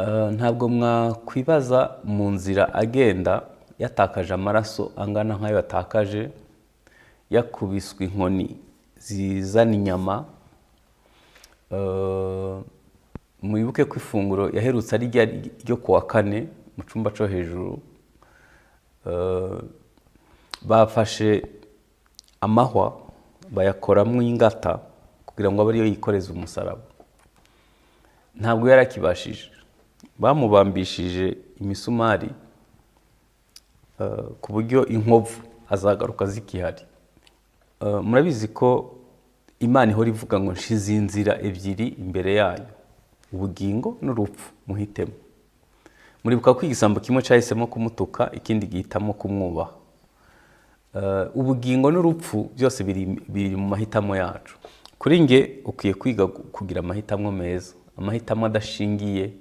Ntabwo mwakwibaza mu nzira agenda yatakaje amaraso angana nk'ayo yatakaje, yakubiswe inkoni zizana inyama. Mwibuke ko ifunguro yaherutse ari ryo ku wa kane mu cyumba cyo hejuru. Bafashe amahwa bayakoramo ingata kugira ngo abe ariyo yikoreza umusaraba. Ntabwo yari akibashije. Bamubambishije imisumari ku buryo inkovu azagaruka zikihari. Murabizi ko Imana ihora ivuga ngo nshize inzira ebyiri imbere yayo, ubugingo n'urupfu, muhitemo. Muribuka ko igisambo kimwe cyahisemo kumutuka, ikindi gihitamo kumwubaha. Ubugingo n'urupfu byose biri mu mahitamo yacu. Kuri nge, ukwiye kwiga kugira amahitamo meza, amahitamo adashingiye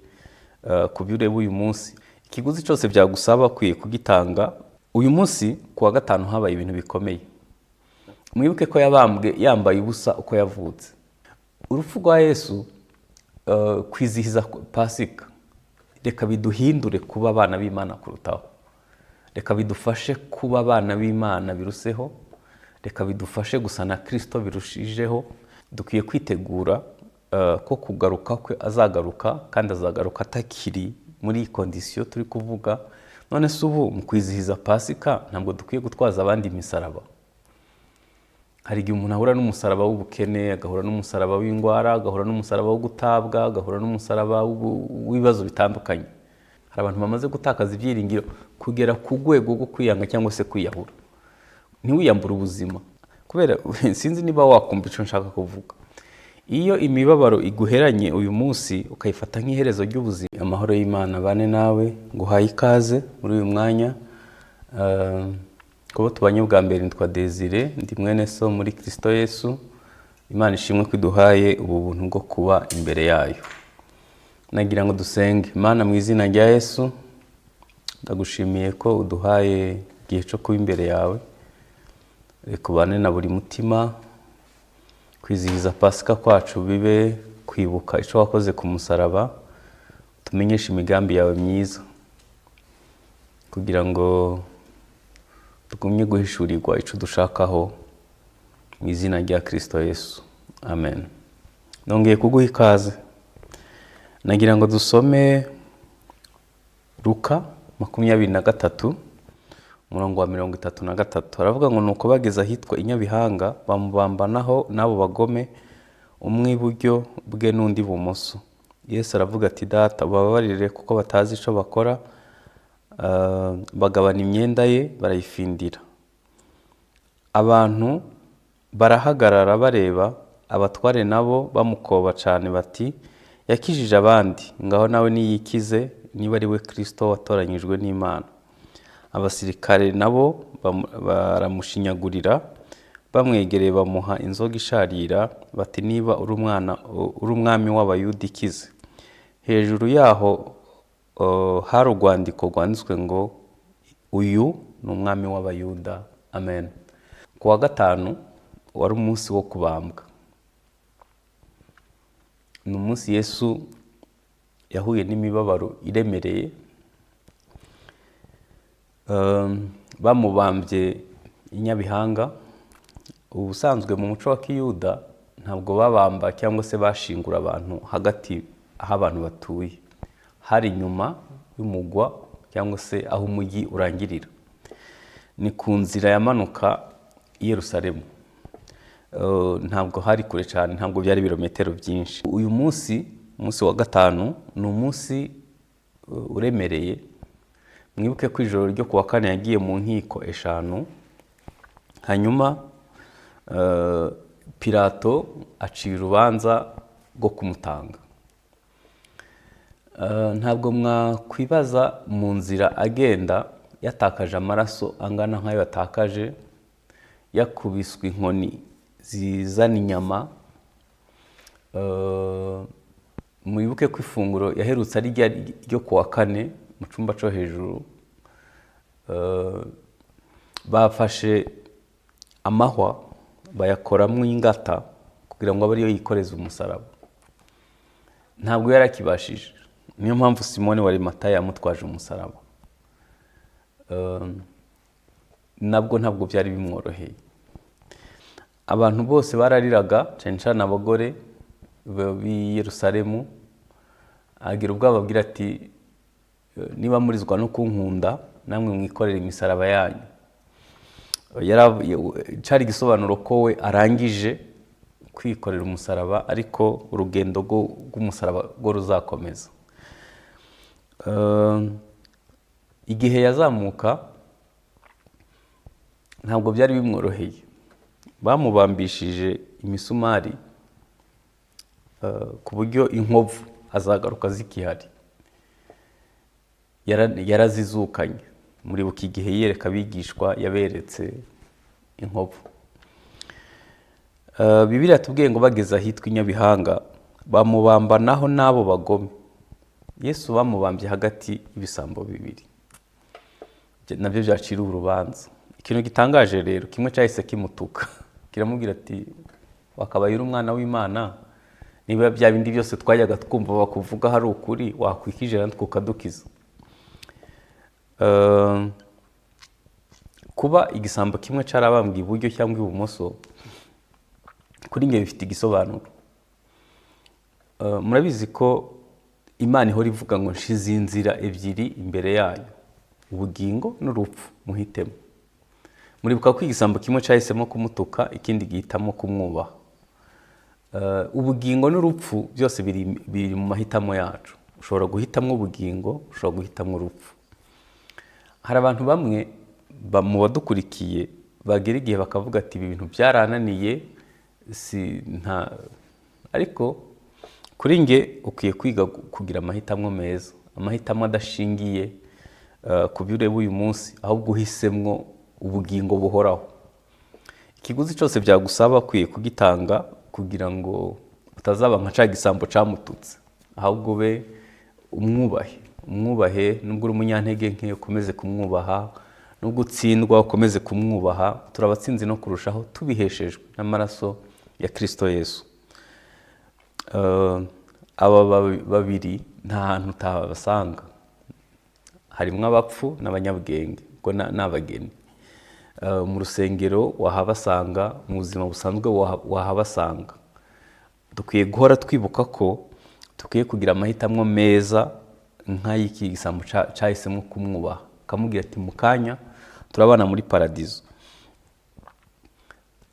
ku byo ureba uyu munsi. Ikiguzi cyose byagusaba ukwiye kugitanga. Uyu munsi ku wa gatanu habaye ibintu bikomeye. Mwibuke ko yabambwe yambaye ubusa uko yavutse. Urupfu rwa Yesu, kwizihiza Pasika, reka biduhindure kuba abana b'Imana kurutaho. Reka bidufashe kuba abana b'Imana biruseho. Reka bidufashe gusa na Kirisito birushijeho. Dukwiye kwitegura ko kugaruka kwe azagaruka, kandi azagaruka atakiri muri iyi condition turi kuvuga. None se ubu mu kwizihiza Pasika ntabwo dukwiye gutwaza abandi imisaraba? Hari igihe umuntu ahura n'umusaraba w'ubukene, agahura n'umusaraba w'indwara, agahura n'umusaraba wo gutabwa, agahura n'umusaraba w'ibibazo bitandukanye. Hari abantu bamaze gutakaza ibyiringiro kugera ku rwego rwo kwiyanga cyangwa se kwiyahura. Ntiwiyambure ubuzima kubera sinzi niba wakumva icyo nshaka kuvuga. Iyo imibabaro iguheranye uyu munsi ukayifata nk'iherezo ry'ubuzima. Amahoro y'Imana bane nawe. Nguhaye ikaze muri uyu mwanya. Kuba tubanye bwa mbere, nitwa Desire, ndi mwene so muri Kirisito Yesu. Imana ishimwe ko iduhaye ubu buntu bwo kuba imbere yayo. Nagira ngo dusenge. Imana, mu izina rya Yesu, ndagushimiye ko uduhaye igihe cyo kuba imbere yawe. Reka ubane na buri mutima. Kwizihiza Pasika kwacu bibe kwibuka icyo wakoze ku musaraba. Tumenyeshe imigambi yawe myiza kugira ngo tugumye guhishurirwa icyo dushakaho, mu izina rya Kirisito Yesu, amen. Nongeye kuguha ikaze. Nagira ngo dusome Luka 23, umurongo wa 33. Aravuga ngo: "Nuko bageze ahitwa i Nyabihanga, bamubambanaho n'abo bagome, umwe iburyo bwe n'undi ibumoso. Yesu aravuga ati: 'Data, ubababarire kuko batazi icyo bakora.' Bagabana imyenda ye, barayifindira. Abantu barahagarara bareba. Abatware nabo bamukoba cyane bati: 'Yakijije abandi, ngaho nawe niyikize niba ari we Kirisito watoranyijwe n'Imana.' Abasirikare nabo baramushinyagurira. Bamwegereye bamuha inzoga isharira, bati: 'Niba uri umwana, uri umwami w'Abayuda, ikize.' Hejuru yaho hari urwandiko rwanditswe ngo: 'Uyu ni umwami w'Abayuda.' Amen." Ku wa gatanu wari umunsi wo kubambwa. Ni umunsi Yesu yahuye n'imibabaro iremereye. Bamubambye i Nyabihanga. Ubusanzwe mu muco wa kiyuda ntabwo babamba cyangwa se bashingura abantu hagati aho abantu batuye. Hari inyuma y'umugwa cyangwa se aho umujyi urangirira, ni ku nzira yamanuka i Yerusalemu. Ntabwo hari kure cyane, ntabwo byari ibirometero byinshi. Uyu munsi, umunsi wa gatanu, ni umunsi uremereye. Mwibuke ko ijoro ryo ku wa kane yagiye mu nkiko eshanu, hanyuma Pilato aciye urubanza rwo kumutanga. Ntabwo mwakwibaza mu nzira agenda yatakaje amaraso angana nk'ayo yatakaje, yakubiswe inkoni zizana inyama. Mwibuke ko ifunguro yaherutse ari ryo ku wa kane mu cyumba cyo hejuru. Bafashe amahwa bayakoramo ingata kugira ngo abe ariyo yikoreza umusaraba. Ntabwo yari akibashije. Niyo mpamvu Simoni wa Arimataya yamutwaje umusaraba. Nabwo ntabwo byari bimworoheye. Abantu bose barariraga, cyane cyane abagore b'i Yerusalemu. Agira ubwoba, ababwira ati: "Niba murizwa no kunkunda, namwe mwikorere imisaraba yanyu." Cyari igisobanuro ko we arangije kwikorera umusaraba, ariko urugendo rw'umusaraba rwo ruzakomeza. Igihe yazamuka ntabwo byari bimworoheye. Bamubambishije imisumari ku buryo inkovu azagaruka zikihari. Yarazizukanye. Muribuka igihe yiyereka abigishwa, yaberetse inkovu. Bibiliya yatubwiye ngo bageze ahitwa i Nyabihanga, bamubambanaho n'abo bagome. Yesu bamubambye hagati y'ibisambo bibiri, nabyo byaciriwe urubanza. Ikintu gitangaje rero, kimwe cyahise kimutuka, kiramubwira ati: "Wakabaye uri umwana w'Imana, niba bya bindi byose twajyaga twumva bakuvuga hari ukuri, wakwikije natwe ukadukiza." Kuba igisambo kimwe cyarabambwe iburyo cyangwa ibumoso, kuri njye bifite igisobanuro. Murabizi ko Imana ihora ivuga ngo: "Nshize inzira ebyiri imbere yanyu, ubugingo n'urupfu, muhitemo." Muribuka ko igisambo kimwe cyahisemo kumutuka, ikindi gihitamo kumwubaha. Ubugingo n'urupfu byose biri mu mahitamo yacu. Ushobora guhitamo ubugingo, ushobora guhitamo urupfu. Hari abantu bamwe mu badukurikiye bagera igihe bakavuga ati: "Ibi bintu byarananiye, si nta." Ariko kuri nge ukwiye kwiga kugira amahitamo meza, amahitamo adashingiye ku byo ureba uyu munsi, ahubwo uhisemwo ubugingo buhoraho. Ikiguzi cyose byagusaba ukwiye kugitanga kugira ngo utazaba nka cya gisambo camututse, ahubwo ube umwubahe. Umwubahe nubwo uri umunyantege nke, ukomeze kumwubaha. Nubwo utsindwa, ukomeze kumwubaha. Turi abatsinzi no kurushaho, tubiheshejwe n'amaraso ya Kirisito Yesu. Aba babiri nta hantu utabasanga, harimo abapfu n'abanyabwenge, ubwo ni abageni. Mu rusengero wahabasanga, mu buzima busanzwe wahabasanga. Dukwiye guhora twibuka ko dukwiye kugira amahitamo meza nk'ay'iki gisambo cyahisemo kumwubaha, akamubwira ati: "Mu kanya turabana muri paradizo."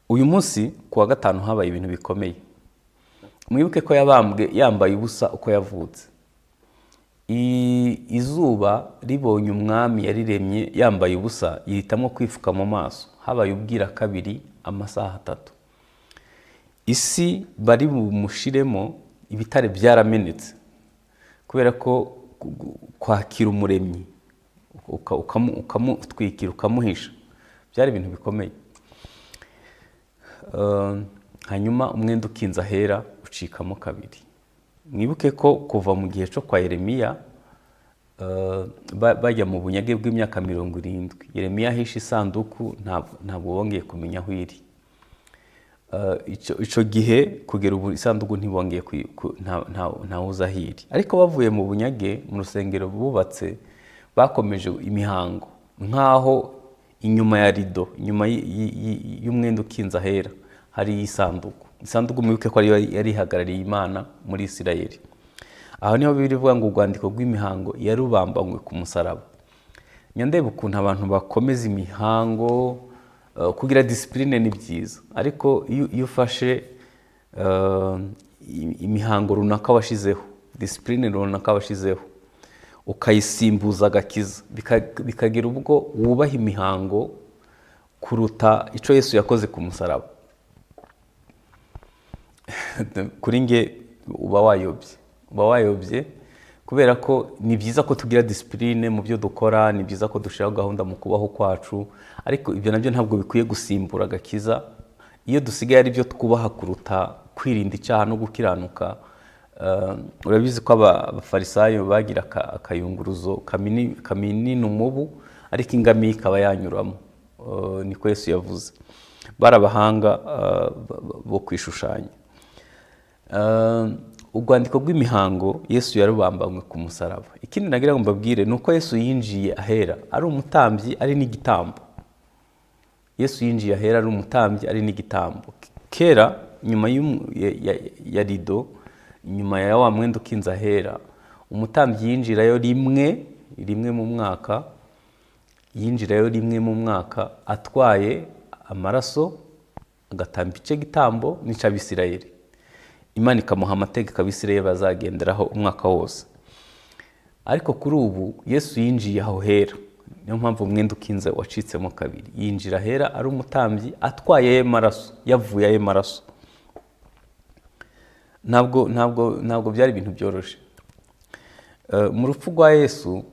Uyu munsi ku wa gatanu habaye ibintu bikomeye. Mwibuke ko yabambwe yambaye ubusa uko yavutse. Izuba ribonye umwami yariremye yambaye ubusa, yihitamo kwifuka mu maso. Habaye ubwira kabiri amasaha 3. Isi bari bumushiremo, ibitare byaramenetse, kubera ko kwakira umuremyi ukamutwikira, ukamuhisha, byari ibintu bikomeye. Hanyuma umwenda ukinze ahera ucikamo kabiri. Mwibuke ko kuva mu gihe cyo kwa Yeremiya, bajya mu bunyage bw'imyaka 70, Yeremiya ahishe isanduku, ntabwo bongeye kumenya aho iri. Ico gihe kugera ubu isanduku ntibongeye ntawuzi aho iri. Ariko bavuye mu bunyage, mu rusengero bubatse bakomeje imihango nk'aho inyuma ya rido, inyuma y'umwenda ukinze ahera, hari isanduku. Isanduku mwibuke ko ariyo yari ihagarariye Imana muri Isirayeli. Aho niho Bibiliya ivuga ngo urwandiko rw'imihango yarubambanywe ku musaraba. Nyandeba ukuntu abantu bakomeza imihango. Kugira discipline ni byiza, ariko iyo ufashe imihango runaka washizeho, discipline runaka washizeho, ukayisimbuza agakiza, bikagira ubwo wubaha imihango kuruta icyo Yesu yakoze ku musaraba, kuri nge uba wayobye. Uba wayobye kubera ko ni byiza ko tugira discipline mu byo dukora, ni byiza ko dushyiraho gahunda mu kubaho kwacu, ariko ibyo nabyo ntabwo bikwiye gusimbura agakiza. Iyo dusigaye ari byo twubaha kuruta kwirinda icyaha no gukiranuka. Urabizi ko abafarisayo bagira akayunguruzo kaminina umubu, ariko ingamiya ikaba yanyuramo. Niko Yesu yavuze. Bari abahanga bo kwishushanya. Urwandiko rw'imihango Yesu yarubambanywe ku musaraba. Ikindi nagira ngo mbabwire ni uko Yesu yinjiye ahera ari umutambyi, ari n'igitambo. Yesu yinjiye ahera ari umutambyi, ari n'igitambo. Kera nyuma ya rido, nyuma ya wa mwenda ukinze ahera, umutambyi yinjirayo rimwe rimwe mu mwaka, yinjirayo rimwe mu mwaka atwaye amaraso, agatamba ice gitambo n'ic'Abisirayeli. Imana ikamuha amategeko Abisirayeli bazagenderaho umwaka wose. Ariko kuri ubu Yesu yinjiye aho hera, niyo mpamvu umwenda ukinze wacitsemo kabiri. Yinjira ahera ari umutambyi atwaye aye maraso, yavuye aye maraso. Ntabwo byari ibintu byoroshye. Mu rupfu rwa Yesu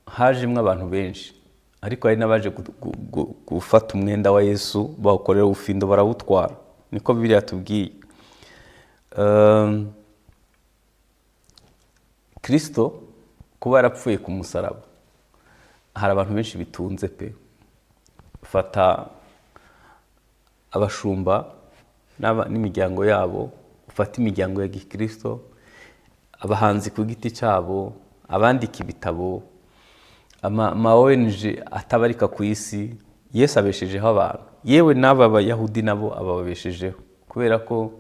hajemo abantu benshi, ariko hari n'abaje gufata umwenda wa Yesu bawukorera ubufindo barawutwara, niko Bibiliya yatubwiye. Kristo kuba yarapfuye ku musaraba, hari abantu benshi bitunze pe. Fata abashumba n'imiryango yabo, ufate imiryango ya gikristo, abahanzi ku giti cyabo, abandika ibitabo, ama ONG atabarika ku isi. Yesu abeshejeho abantu, yewe n'aba bayahudi nabo ababeshejeho, kubera ko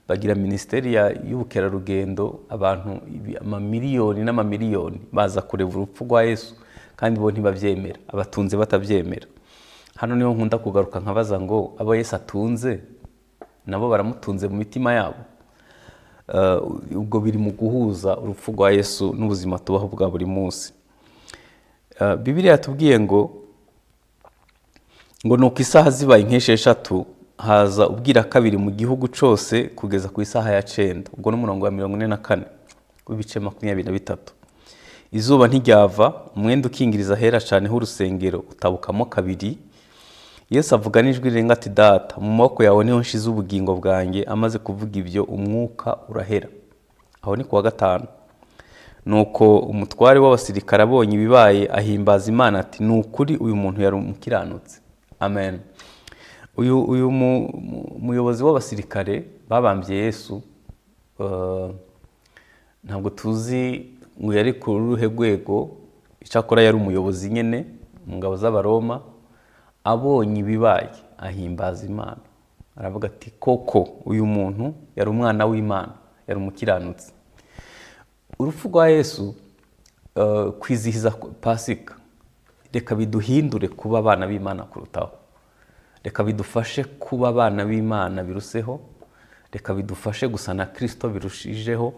bagira minisiteri y'ubukerarugendo. Abantu amamiliyoni n'amamiliyoni baza kureba urupfu rwa Yesu, kandi bo ntibabyemera, abatunze batabyemera. Hano niho nkunda kugaruka nkabaza ngo abo Yesu atunze nabo baramutunze mu mitima yabo? Ubwo biri mu guhuza urupfu rwa Yesu n'ubuzima tubaho bwa buri munsi. Bibiliya yatubwiye ngo nuko isaha zibaye nk'esheshatu haza ubwira kabiri mu gihugu cyose kugeza ku isaha ya 9. Ubwo n'umurongo wa 44 w'ibice 23. Izuba ntiryava, umwenda ukingiriza ahera cyane h'urusengero utabukamo kabiri. Yesu avuga n'ijwi rirenga ati: "Data, mu maboko yawe niho nshize ubugingo bwanjye." Amaze kuvuga ibyo, umwuka urahera. Aho ni kuwa gatanu. Nuko umutware w'abasirikare abonye ibibaye ahimbaza Imana ati: "Ni ukuri uyu muntu yari umukiranutsi." Amen. Uyu muyobozi w'abasirikare babambye Yesu, ntabwo tuzi ngo yari ku ruhe rwego, icyakora yari umuyobozi nyine mu ngabo z'Abaroma. Abonye ibibaye ahimbaza Imana, aravuga ati: "Koko uyu muntu yari umwana w'Imana, yari umukiranutsi." Urupfu rwa Yesu, kwizihiza Pasika, reka biduhindure kuba abana b'Imana kurutaho, reka bidufashe kuba abana b'Imana biruseho, reka bidufashe gusa na Kirisito birushijeho,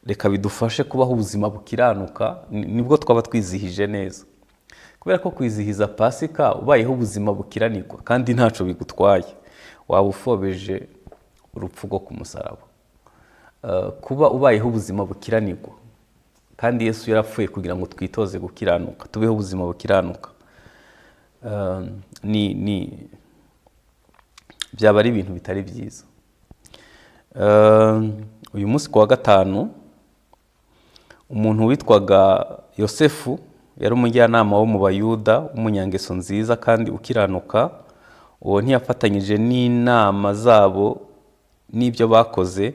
reka bidufashe kubaho ubuzima bukiranuka. Nibwo twaba twizihije neza, kubera ko kwizihiza Pasika ubayeho ubuzima bukiranirwa kandi ntacyo bigutwaye, waba ufobeje urupfu rwo ku musaraba. Kuba ubayeho ubuzima bukiranirwa kandi Yesu yarapfuye kugira ngo twitoze gukiranuka, tubeho ubuzima bukiranuka, ni byaba ari ibintu bitari byiza. Uyu munsi ku wa gatanu, umuntu witwaga Yosefu yari umujyanama wo mu Bayuda w'umunyangeso nziza kandi ukiranuka. Uwo ntiyafatanyije n'inama zabo n'ibyo bakoze.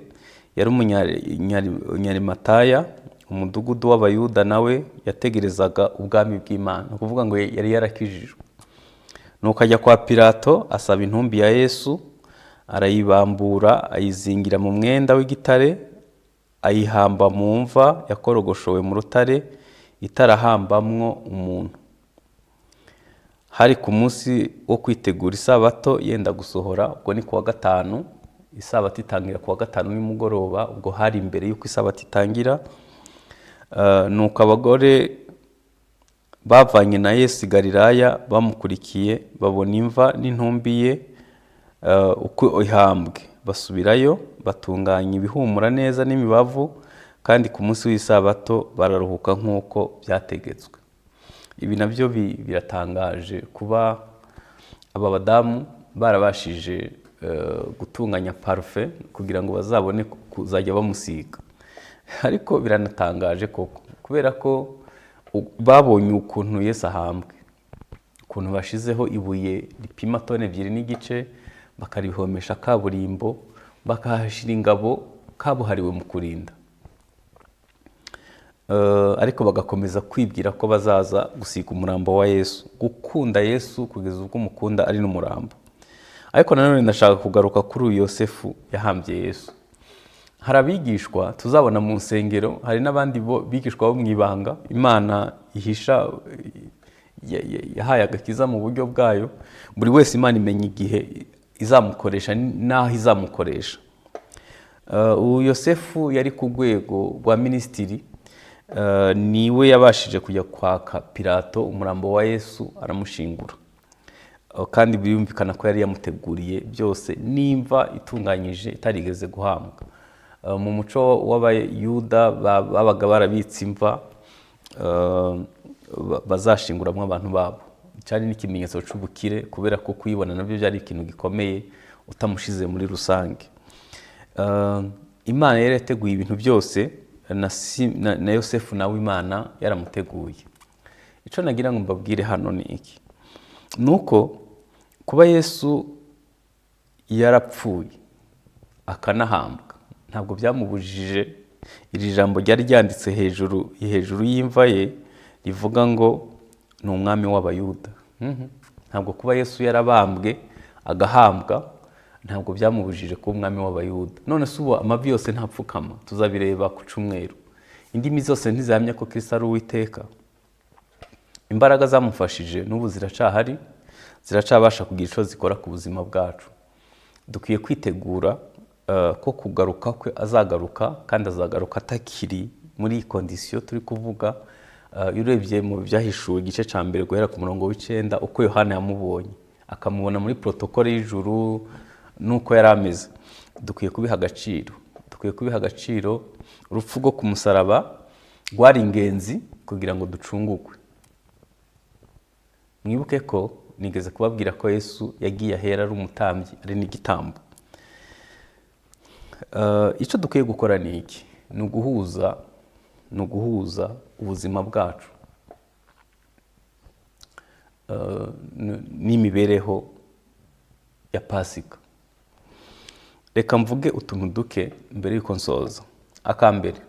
Yari Umunyarimatayo, umudugudu w'Abayuda, nawe yategerezaga ubwami bw'Imana. Ni ukuvuga ngo yari yarakijijwe. Nuko ajya kwa Pilato asaba intumbi ya Yesu, arayibambura, ayizingira mu mwenda w'igitare, ayihamba mu mva yakorogoshowe mu rutare, itarahambamwo umuntu. Hari ku munsi wo kwitegura isabato yenda gusohora. Ubwo ni ku wa gatanu, isabato itangira ku wa gatanu nimugoroba, ubwo hari imbere y'uko isabato itangira. Nuko abagore bavanye na Yesu i Galilaya bamukurikiye babona imva n'intumbi ye uko ihambwe, basubirayo batunganya ibihumura neza n'imibavu, kandi ku munsi w'isabato bararuhuka nk'uko byategetswe. Ibi nabyo biratangaje kuba aba badamu barabashije gutunganya parufe kugira ngo bazabone kuzajya bamusiga. Ariko biranatangaje koko, kubera ko babonye ukuntu Yesu ahambwe, ukuntu bashizeho ibuye ripima toni 2.5, bakarihomesha kaburimbo, bakahashyira ingabo kabuhariwe mu kurinda. Ariko bagakomeza kwibwira ko bazaza gusiga umurambo wa Yesu. Gukunda Yesu kugeza ubwo umukunda ari n'umurambo. Ariko nanone ndashaka kugaruka kuri uyu Yosefu yahambye Yesu. Hari abigishwa tuzabona mu nsengero, hari n'abandi bigishwa bo mu ibanga Imana ihisha, yahaye agakiza mu buryo bwayo. Buri wese Imana imenya igihe izamukoresha n'aho izamukoresha. Uyu Yosefu yari ku rwego rwa minisitiri, niwe yabashije kujya kwaka Pilato umurambo wa Yesu aramushingura. Kandi birumvikana ko yari yamuteguriye byose n'imva itunganyije itarigeze guhambwa. Mu muco w'Abayuda babaga barabitse imva bazashinguramo abantu babo. Cyari n'ikimenyetso cy'ubukire, kubera ko kuyibona nabyo byari ikintu gikomeye utamushize muri rusange. Imana yari yateguye ibintu byose, na Yosefu nawe Imana yaramuteguye. Icyo nagira ngo mbabwire hano ni iki: ni uko kuba Yesu yarapfuye akanahambwa ntabwo byamubujije iri jambo ryari ryanditse hejuru y'imva ye rivuga ngo ni umwami w'Abayuda. Ntabwo kuba Yesu yarabambwe agahambwa ntabwo byamubujije kuba umwami w'Abayuda. None se ubu amavi yose ntapfukama? Tuzabireba ku cyumweru. Indimi zose ntizihamya ko Kristo ari Uwiteka. Imbaraga zamufashije n'ubu ziracahari, ziracabasha kugira icyo zikora ku buzima bwacu. Dukwiye kwitegura ko kugaruka kwe azagaruka, kandi azagaruka atakiri muri iyi condition turi kuvuga. Iyo urebye mu Byahishuwe igice cya 1 guhera ku murongo wa 9, uko Yohana yamubonye akamubona muri protocole y'ijuru n'uko yari ameze, dukwiye kubiha agaciro. Dukwiye kubiha agaciro. Urupfu rwo ku musaraba rwari ingenzi kugira ngo ducungurwe. Mwibuke ko nigeze kubabwira ko Yesu yagiye ahera ari umutambyi, ari n'igitambo. Icyo dukwiye gukora ni iki? Ni uguhuza ubuzima bwacu n'imibereho ya Pasika. Reka mvuge utuntu duke mbere y'uko nsoza. Akambere,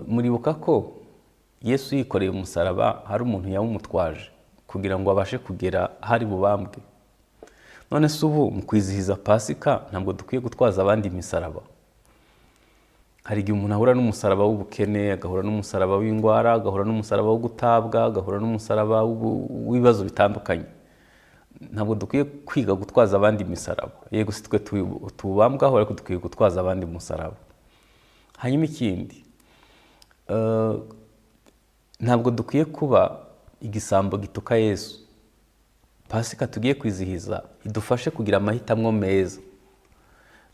muribuka ko Yesu yikoreye umusaraba hari umuntu yawumutwaje kugira ngo abashe kugera ahari bubambwe. None se ubu mu kwizihiza Pasika ntabwo dukwiye gutwaza abandi imisaraba? Hari igihe umuntu ahura n'umusaraba w'ubukene, agahura n'umusaraba w'indwara, agahura n'umusaraba wo gutabwa, agahura n'umusaraba w'ibibazo bitandukanye. Ntabwo dukwiye kwiga gutwaza abandi imisaraba? Yego, si twe tuwubambwaho, ariko dukwiye gutwaza abandi umusaraba. Hanyuma ikindi, ntabwo dukwiye kuba igisambo gituka Yesu. Pasika tugiye kwizihiza idufashe kugira amahitamo meza,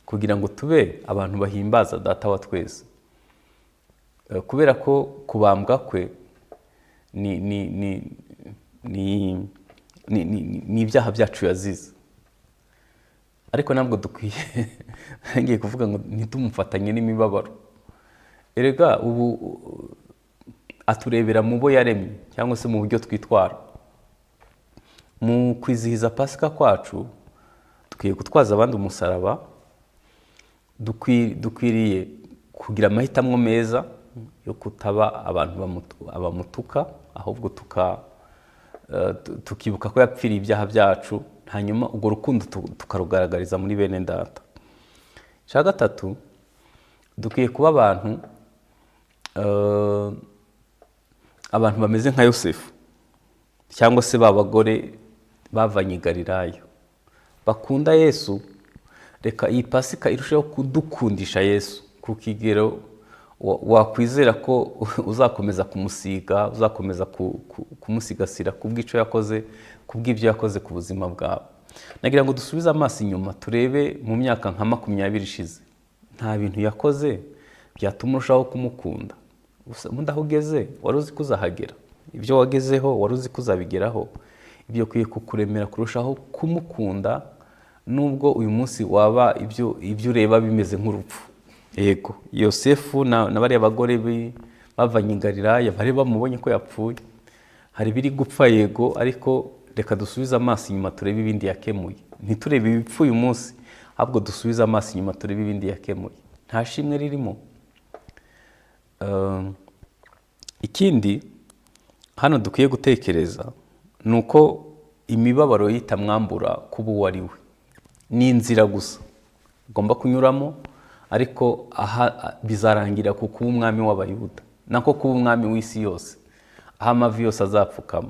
kugira ngo tube abantu bahimbaza Data wa twese. Kubera ko kubambwa kwe ni ibyaha byacu yazize. Ariko ntabwo dukwiye, ngiye kuvuga ngo ntitumufatanye n'imibabaro. Erega ubu aturebera mu bo yaremye cyangwa se mu buryo twitwara. Mu kwizihiza Pasika kwacu dukwiye gutwaza abandi umusaraba, dukwiriye kugira amahitamo meza yo kutaba abantu abamutuka, ahubwo tukibuka ko yapfiriye ibyaha byacu, hanyuma urwo rukundo tukarugaragariza muri bene data. Icya gatatu, dukwiye kuba abantu bameze nka Yosefu cyangwa se ba bagore bavanye i Galilaya bakunda Yesu. Reka iyi Pasika irusheho kudukundisha Yesu ku kigero wakwizera ko uzakomeza kumusiga, uzakomeza kumusigasira kubw'icyo yakoze, kubw'ibyo yakoze ku buzima bwawe. Nagira ngo dusubize amaso inyuma turebe mu myaka nka 20 ishize, nta bintu yakoze byatuma urushaho kumukunda? Ubundi aho ugeze wari uzi ko uzahagera? Ibyo wagezeho wari uzi ko uzabigeraho? Ibyo ukwiye kukuremera kurushaho kumukunda, nubwo uyu munsi waba ibyo ureba bimeze nk'urupfu. Yego, Yosefu na bariya bagore bavanye i Galilaya bari bamubonye ko yapfuye. Hari ibiri gupfa, yego, ariko reka dusubize amaso inyuma turebe ibindi yakemuye. Ntiturebe ibipfuye uyu munsi, ahubwo dusubize amaso inyuma turebe ibindi yakemuye. Nta shimwe ririmo. Ikindi hano dukwiye gutekereza ni uko imibabaro yitamwambura kuba uwo ari we. Ni inzira gusa ugomba kunyuramo, ariko aha bizarangira ku kuba umwami w'Abayuda, nako kuba umwami w'isi yose, aho amavi yose azapfukama.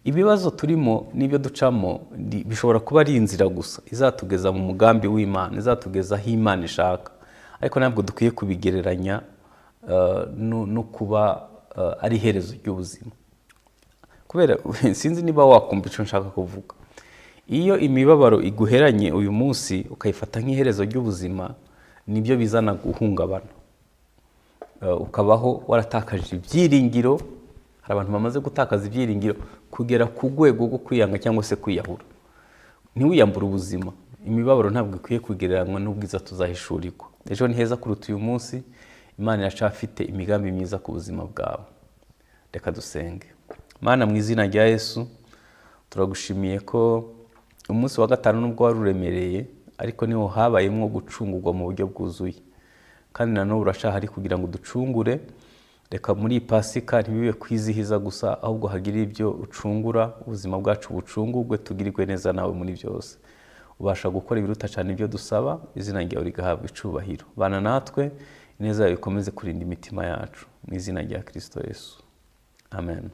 Ibibazo turimo n'ibyo ducamo bishobora kuba ari inzira gusa izatugeza mu mugambi w'Imana, izatugeza aho Imana ishaka, ariko ntabwo dukwiye kubigereranya no kuba ari iherezo ry'ubuzima. Kubera sinzi niba wakumva icyo nshaka kuvuga. Iyo imibabaro iguheranye uyu munsi ukayifata nk'iherezo ry'ubuzima, nibyo bizana guhungabana. Ukabaho waratakaje ibyiringiro. Hari abantu bamaze gutakaza ibyiringiro kugera ku rwego rwo kwiyanga cyangwa se kwiyahura. Ntiwiyambure ubuzima. Imibabaro ntabwo ikwiye kugereranywa n'ubwiza tuzahishurirwa. Ejo ni heza kuruta uyu munsi. Imana iracyafite imigambi myiza ku buzima bwawe. Reka dusenge. Mana, mu izina rya Yesu, turagushimiye ko umunsi wa gatanu nubwo wari uremereye, ariko niho habayemo gucungurwa mu buryo bwuzuye, kandi na n'ubu uracahari kugira ngo uducungure. Reka muri iyi Pasika ntibibe kwizihiza gusa, ahubwo hagire ibyo ucungura, ubuzima bwacu bucungurwe, tugirirwe neza nawe muri byose. Ubasha gukora ibiruta cyane ibyo dusaba, izina ryawe rigahabwa icubahiro. Bana natwe, ineza yawe ikomeze kurinda imitima yacu, mu izina rya Kristo Yesu, amen.